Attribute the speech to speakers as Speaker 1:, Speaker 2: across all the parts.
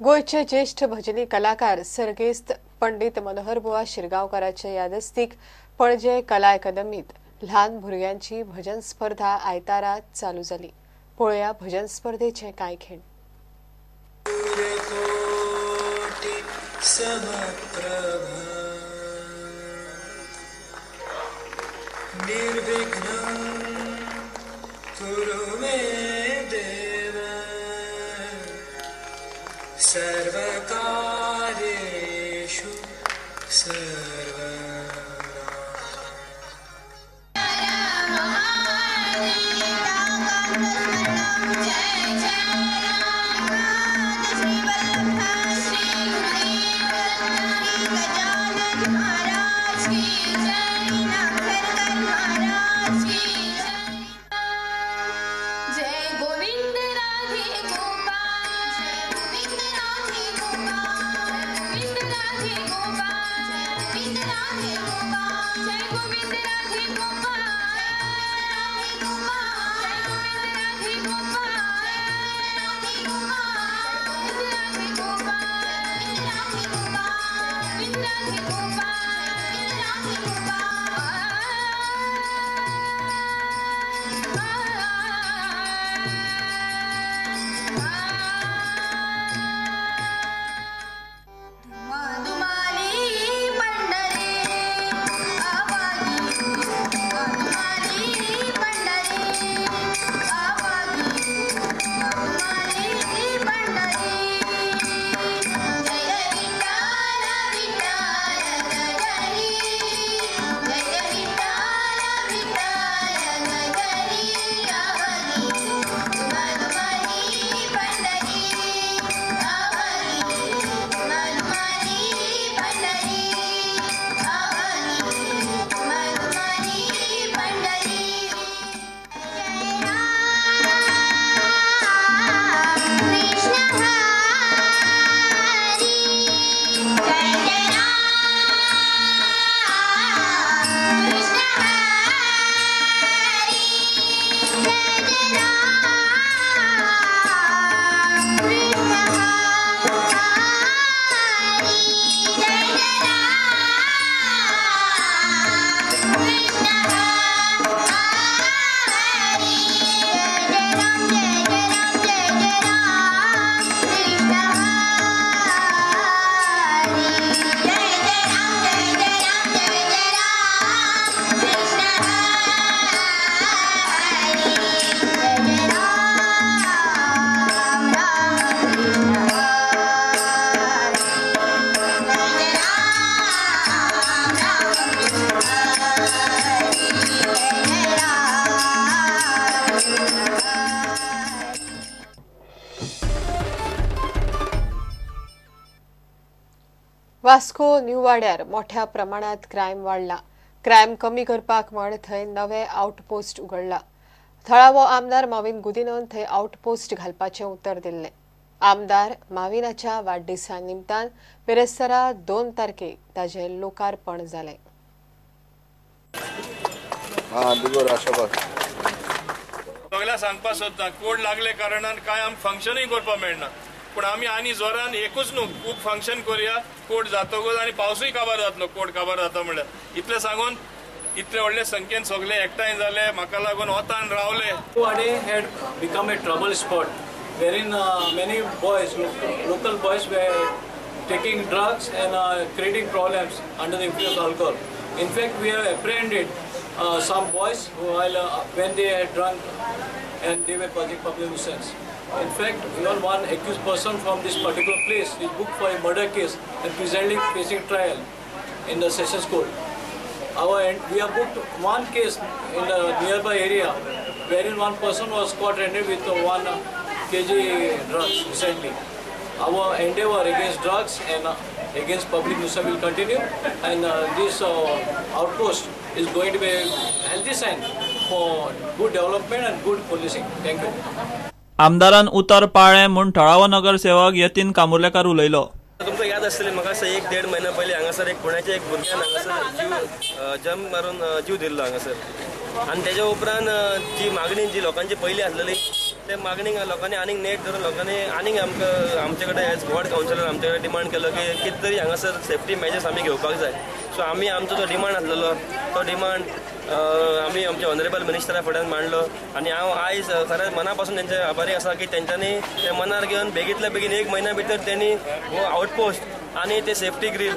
Speaker 1: गोंयचे ज्येष्ठ भजनी कलाकार सर्गेस्त पंडित मनोहरबुवा शिरगांवकाराचे यादस्तीक पणजे कला अकादमीत ल्हान भुरग्यांची भजन स्पर्धा आयतारा चालू जाली। पळोवया भजन स्पर्धेचे कांय खीण।
Speaker 2: सर्वकार्येषु सर्वदा।
Speaker 1: वास्को न्यू वाड्यार मोठ्या प्रमाणात क्रायम वाडला। क्रायम कमी करपाक म्हण थंय नवे आउटपोस्ट उगडला। थळावो आमदार माविन गुदिनोन थंय आउटपोस्ट घालपाचें उतर दिल्लें। आमदार माविनाच्या वाडदिसा निमतान बिरेस्तारा 2 तारखेक ताजें लोकार्पण जालें।
Speaker 3: सगळ्या सांगपाक सोदता कोड लागले कारणान काय आम फंक्शनूय करपाक मेळना, पूण आमी आनी जोरान एकूच न्हू खूब फंक्शन करुया। कोड जातकूच आनी पावसूय काबार जातलो, कोड काबार जाता म्हणल्यार इतलें सांगून इतले व्हडले संख्येन सगळे एकठांय जाले, म्हाका लागून वतान रावले।
Speaker 4: Wade had become a trouble spot wherein many boys, local boys were taking drugs and creating problems under the influence of alcohol. In fact, we have apprehended some boys while when they had drunk and they were causing public nuisance. In fact, even one accused person from this particular place is booked for a murder case and presently facing trial in the Sessions Court. We have booked one case in the nearby area wherein one person was caught red-handed with 1 kg drugs recently. Our endeavor against drugs and against public nuisance will continue, and this outpost is going to be a healthy sign for good development and good policing. Thank you.
Speaker 5: आमदारान उतर पाळ्ळें म्हूण थळावो नगरसेवक यतीन कामुर्लेकार उलयलो।
Speaker 6: तुमकां याद आसतलें म्हाका 1-1.5 म्हयन्या पयलीं हांगासर एक पुण्याच्या एक भुरग्यान हांगासर जीव जंप मारून जीव दिल्लो हांगासर, आनी तेज्या उपरांत जी मागणी जी लोकांची पयलीं आसलेली ते मागणीक लोकांनी आनीक नेट धरून लोकांनी आनीक आमकां आमचे कडेन एज वॉर्ड कावन्सिलर आमचे कडेन डिमांड केलो की कितें तरी हांगासर सेफ्टी मेजर्स आमी घेवपाक जाय. सो आमी आमचो जो डिमांड आसलेलो तो डिमांड आमी आमच्या ऑनरेबल मिनिस्टरा फुड्यान मांडलो आनी हांव आयज खरेंच मना पासून तेंचे आभारी आसा की तेंच्यांनी ते मनार घेवन बेगींतल्या बेगीन एक म्हयन्या भितर तेणी हो आउटपोस्ट आनी ते सेफ्टी ग्रील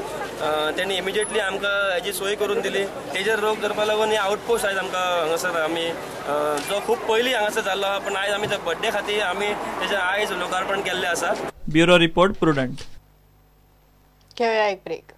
Speaker 6: तेणी इमिजिएटली आमकां हेजी सोय करून दिली. तेजेर रोग करपा लागून हे आउटपोस्ट आयज आमकां हांगासर आमी जो खूब पयलीं हांगासर जाल्लो आहा, पूण आयज आमी त्या बड्डे खातीर आमी तेजें आयज लोकार्पण केल्लें आसा.
Speaker 5: Bureau report, Prudent.
Speaker 1: घेवया एक ब्रेक.